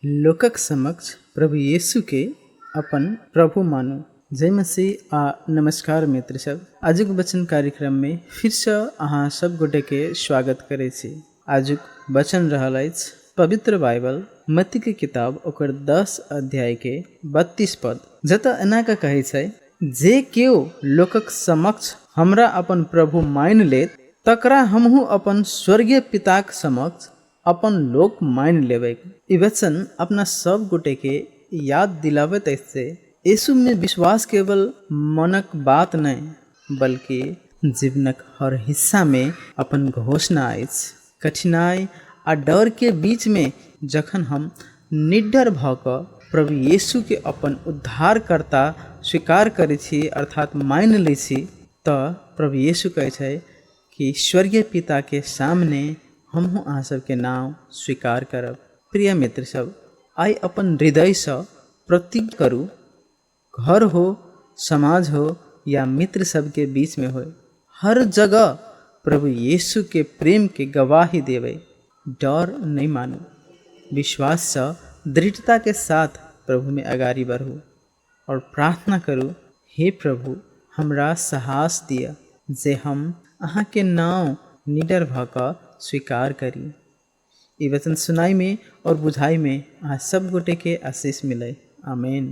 लोकक समक्ष प्रभु यीशुके अपन प्रभु मानू। जय मसीह आ नमस्कार मित्र सब। आजुक वचन कार्यक्रम में फिरसँ अहाँ सब गोटेके स्वागत करै छी। आजुक वचन रहल अछि पवित्र बाइबल मत्तीके किताब ओकर 10 अध्यायके 32 पद, जतऽ एना कऽ कहै छै, जे केओ लोकक समक्ष हमरा अपन प्रभु मानि लेत तकरा हमहूँ अपन स्वर्गीय पिताक समक्ष अपन लोक मानि लेबैक। ई वचन अपना सब गोटेके याद दिलाबैत अछि जे यीशुमे विश्वास केवल मनक बात नहि, बल्कि जीवनक हर हिस्सामे अपन घोषणा अछि। कठिनाइ आ डरके बीचमे जखन हम निडर भऽ कऽ प्रभु यीशुके अपन उद्धारकर्ता स्वीकार करै छी, अर्थात मानि लै छी, तऽ प्रभु यीशु कहै छै कि स्वर्गीय पिताके सामने हमहूँ अहाँ सबके नाम स्वीकार करब। प्रिय मित्र सब, आइ अपन हृदयसँ प्रतिज्ञा करू, घर हो, समाज हो या मित्र सबके बीचमे हो, हर जगह प्रभु यीशुके प्रेमके गवाही देबै। डर नहि मानू, विश्वाससँ दृढ़ताके साथ प्रभुमे अगाडि बढ़ू आओर प्रार्थना करू, हे प्रभु, हमरा साहस दिअ जे हम अहाँके नाम निडर भऽ कऽ स्वीकार करी। ई वचन सुनाइमे आओर बुझाइमे अहाँ सब गोटेके आशीष मिलै। आमेन।